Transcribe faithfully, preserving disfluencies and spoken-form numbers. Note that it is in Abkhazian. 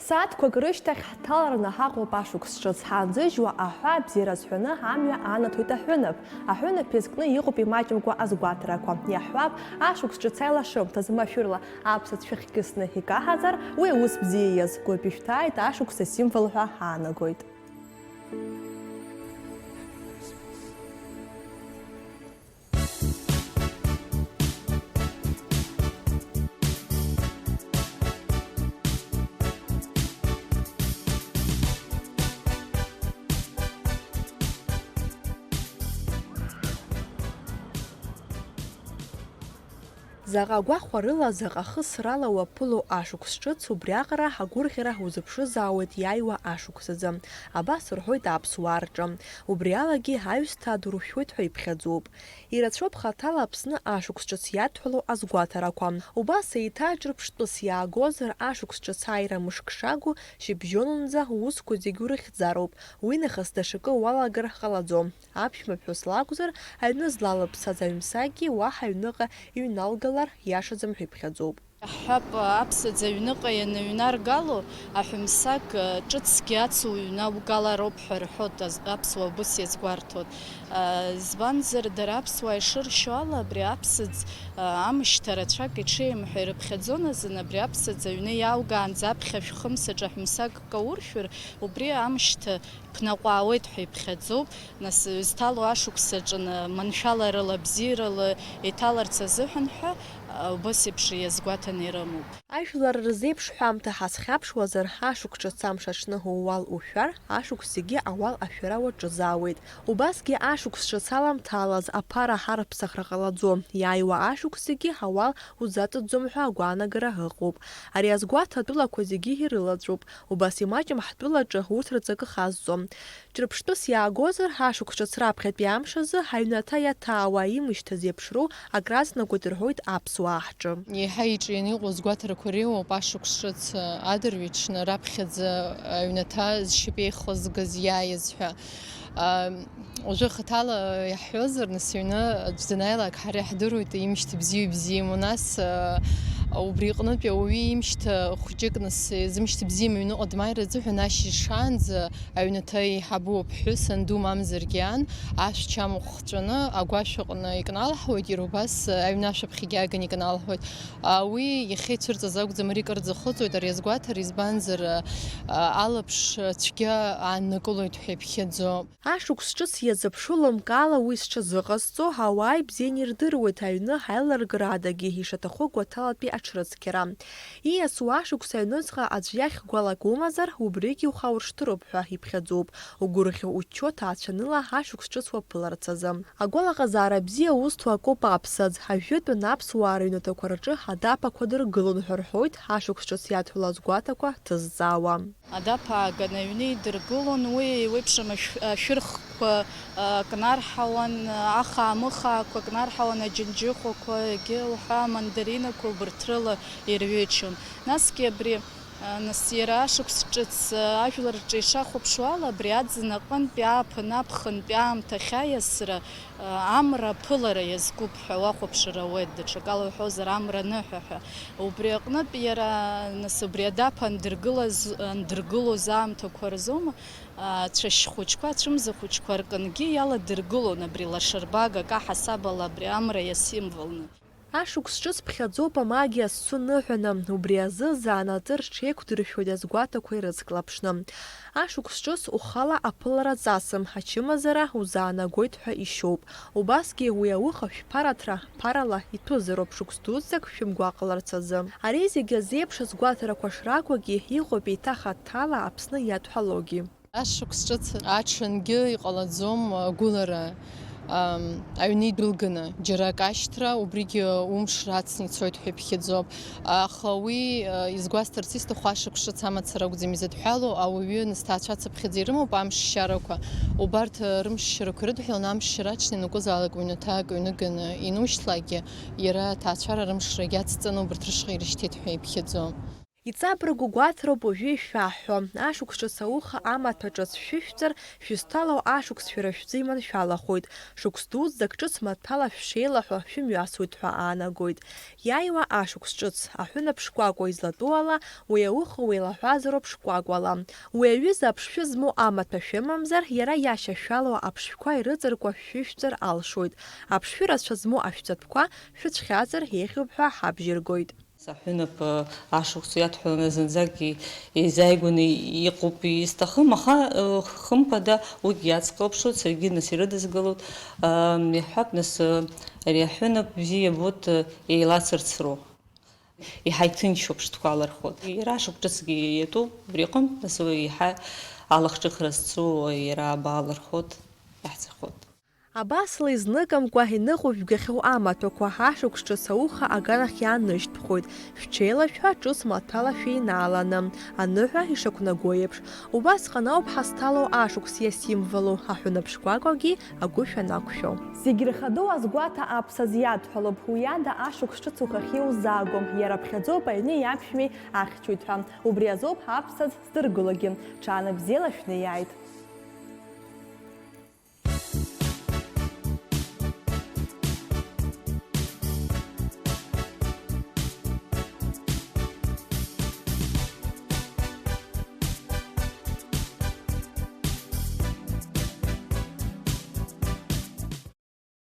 Сааҭқәак рышьҭахь ҳҭалараны ҳаҟоуп ашықәс ҿыц. Ҳаанӡыжьуа аҳәаа бзиара азҳәаны амҩа анаҭоит аҳәынаԥ. Аҳәынаԥ иазкны иҟоуп имаҷымкәа азгәаҭарақәа. Иаҳҳәап, ашықәс ҿыц аилашымҭаз машәырла аԥса цәыхьгьы сны икаҳазар, уи аус бзиа иазкуп, ишәҭааит, ашықәс асимвол ҳәа аанагоит. Заҟа гәахәарыла, заҟа хысрала уаԥыло ашықәс ҿыц, убриаҟара агәырӷьара узыԥшызаауеит иааиуа ашықәс азы. Абас рҳәоит аԥсуаа рҿы. Убри алагьы аҩсҭаа дуршәуеит ҳәа иԥхьаӡоуп. Ирацәоуп хаҭала Аԥсны ашықәс ҿыц иадҳәалоу азгәаҭарақәа. Убас еиҭа ҿырԥштәыс иаагозар, ашықәс ҿыц ааира мышк шагу шьыбжьонынӡа уусқәа зегь урыхьӡароуп. Уи нахыс даҽакы уалагар ҟалаӡом. Аԥшәмаԥҳәыс лакәзар, аҩны злалыԥсаз аҩмсаггьы уаҳа аҩныҟа иҩналгалар иашаӡам ҳәа иԥхьаӡоуп. Иаҳҳәап, аԥсаӡ аҩныҟа ианыҩнаргало, аҳәымсаг, ы, ҿыцгьы ацу иҩнаугалароуп ҳәа рҳәоит, аз-, аԥсуаа убыс иазгәарҭоит. Ы, избанзар, дара аԥсуаа ишыршьо ала, абри аԥсаӡ, ы, амышьҭа рацәак иҽеим ҳәа ирыԥхьаӡон азын, абри аԥсаӡ аҩны иааугаанӡа аԥхьа шәхымсаҿ аҳәымсаг кауршәыр, убри амышьҭа ԥнаҟәаауеит ҳәа иԥхьаӡоуп, нас, изҭало ашықәс аҿы, ы, маншәаларыла, бзиарала иҭаларц азыҳәан ҳәа, ы, убас еиԥш иазгәаҭаны ирымоуп. Ажәлар рзеиԥш ҳәамҭа ҳазхьаԥшуазар, ашықәс ҿыц амш аҽны ууал ушәар, ашықәс зегьы ауал ашәара уаҿызаауеит. Убасгьы ашықәс ҿыц аламҭалаз аԥара ҳарԥсахра ҟалаӡом, иааиуа ашықәс зегьы ауал узаҵаӡом ҳәа агәаанагара ыҟоуп. Ари азгәаҭа атәылақәа зегьы ирылаҵәоуп. Убас имаҷым ҳтәылаҿы урҭ рҵакы хазҵом. Ҿырԥштәыс иаагозар, ашықәс ҿыц раԥхьатәи амш азы ҳаҩнаҭа иаҭаауа имышьҭаз еиԥшроу акразнагоит рҳәоит аԥсуаа ҳҿы. Еиҳа иҿианы иҟоу азгәаҭарақәа реиуоуп ашықәс ҿыц адырҩаҽны раԥхьаӡа аҩнаҭа зшьапеихызгаз иааиз ҳәа. Уажәы хаҭала иаҳҳәозар, нас аҩны аӡә данааилак ҳара иаҳдыруеит имшьҭа бзиоу ибзиаму, нас, а, убри иҟнытәи ауаҩы имшьҭа хәҷык, нас зымшьҭа бзиам аҩныҟа дмааир азыҳәан ашьыжь шаанӡа аҩнаҭа еиҳабу аԥҳәыс анду мамзаргьы ан ашәчамахә хҵәаны агәашә аҟны икналҳауеит, иара убас аҩны ашәаԥхьагьы ааганы икналҳауеит. А, уи иахьа ицәырҵыз акәӡам, ари кырӡа хыҵуеит, ари азгәаҭара, избанзар, а, алаԥш цәгьа ааннакылоит ҳәа иԥхьаӡо. Ашықәс ҿыц иазыԥшу лымкаала уи зҽазыҟазҵо, ауаа ибзианы ирдыруеит аҩны ҳаиларгара адагьы ишаҭаху гәаҭалатәи аҽрыцқьара. Ииасуа ашықәс аҩныҵҟа аӡә иахь гәалак умазар, убригьы ухауршҭыроуп ҳәа иԥхьаӡоуп, угәырӷьо уччо ҭаацәаныла ашықәс ҿыц уаԥыларц азы. Агәалаҟазаара бзиа узҭо акоуп аԥсаӡ, ажәытәан аԥсуаа рыҩнаҭақәа рҿы адаԥақәа дыргылон ҳәа рҳәоит ашықәс ҿыц иадҳәалаз гәаҭақәа ҭызҵаауа. Адаԥа ааганы аҩны идыргылон, уи еиуеиԥшым ашә-, ашәырхқәа, а, кнарҳауан, ахаа-мыхаақәа кнарҳауан, аџьынџьыхәақәа, егьи уҳәа амандаринақәа убарҭ рыла ирҩычон. Насгьы абри, а, нас иара ашықәс ҿыц, а, ажәлар рҿы ишахәаԥшуа ала, абри аӡын аҟынтәи ааԥын аԥхынтәи аамҭа ахьаиасра, Амра аԥылара иазкуп ҳәа уахәаԥшыр ауеит, даҽакала уҳәозар, амра аныҳәа ҳәа. Убри аҟнытә иара, нас, убри адаԥа андыргылаз, андыргылоз аамҭақәа рзоума, ацәашь хәыҷқәа, ацәымза хәыҷқәа рҟынгьы иаладыргылон абри лашарбага, каҳасабала абри амра иасимволны. Ашықәс ҿыц ԥхьаӡоуп амагиа зцу ныҳәаны, убри азы заанаҵы рҽеиқәдыршәоит азгәаҭақәа ирыцклаԥшны. Ашықәс ҿыц ухала аԥылара ҵасым, ачымазара узаанагоит ҳәа ишьоуп. Убасгьы уи ауха шәԥараҭра ԥарала иҭәызароуп шықәс дуӡӡак шәымгәаҟларц азы. Ари зегьы азеиԥш азгәаҭарақәа шракәугьы, иҟоуп еиҭах аҭала Аԥсны иадҳәалогьы. Ашықәс ҿыц аҽынгьы иҟалаӡом, агәылара, ам, аҩны идәылганы, џьара акы ашьҭра, убригьы умш рацны ицоит ҳәа иԥхьаӡоуп. Аха уи, а, изгәасҭарц исҭаху ашықәс ҿыц амацара акәӡам изыдҳәалоу, ауаҩы нас ҭаацәацыԥхьаӡа ирымоуп амш шьарақәа. Убарҭ, а, рымш шьарақәа ирыдҳәаланы амш шьара аҽны ианакәызаалак ҩнаҭак ҩныганы инушьҭлакгьы, иара аҭаацәара рымшрагьы ацҵаны убарҭ рышҟа ирышьҭеит ҳәа иԥхьаӡо. Иҵабыргу гәаҭароуп уажәы ишәаҳҳәо. Ашықәс ҿыц ауха амаҭәа ҿыц шәышәҵар, шәызҭалоу ашықәс шәара шәзы иманшәалахоит. Шықәс дуӡӡак ҿыц маҭәала шәшеилаҳәо шәымҩасуеит ҳәа аанагоит. Иааиуа ашықәс ҿыц, аҳәынаԥ шкәакәа излатәу ала, уи ауха уеилаҳәазароуп шкәакәала. Уи аҩыза аԥшшәы змоу амаҭәа шәымамзар, иара иашьашәалоу аԥшшәқәа ирыҵаркуа шәышәҵар алшоит. Аԥшшәы рацәа змоу ашәҵатәқәа шәыцәхьазар еиӷьуп ҳәа ҳабжьыргоит. Аҳәынаԥ ашықәс иадҳәаланы зынӡак еизааигәаны иҟоуп, исҭахым, аха, хымԥада, уигьы иацклаԥшуеит, саргьы нас ирыдызгалоит. Иаҳҳәап, нас, ари аҳәынаԥ бзиа иабоит еилацырцыруа. Еиҳа иҭынчуп, ԥштәқәа алырхуеит. Иара шықәҿыцгьы иатәуп, убри аҟынтә, нас, уи еиҳа алахҿыхра зцу иара абаалырхуеит, иаҳҵахоит. Абасала изныкымкәа иныҟәыжәгахьоу амаҭәақәа ашықәс ҿыц ауха аганахь иаанышьҭԥхоит, шәҽеилашәҳәа ҿыц маҭәала шәеинааланы, аныҳәа ишақәнаго еиԥш. Убасҟан ауп ҳазҭало ашықәс иасимволу, аҳәынаԥ шкәакәагьы агәы шәанақәшәо. Зегь рхадоу азгәаҭа аԥсаз иадҳәалоуп, уи ада ашықәс ҿыц ухахь иузаагом, иара ԥхьаӡоуп аҩни аԥшәмеи ахьчоит ҳәа. Убри азоуп ҳаԥсаз здыргылогьы. Ҽаанбзиала шәнеиааит!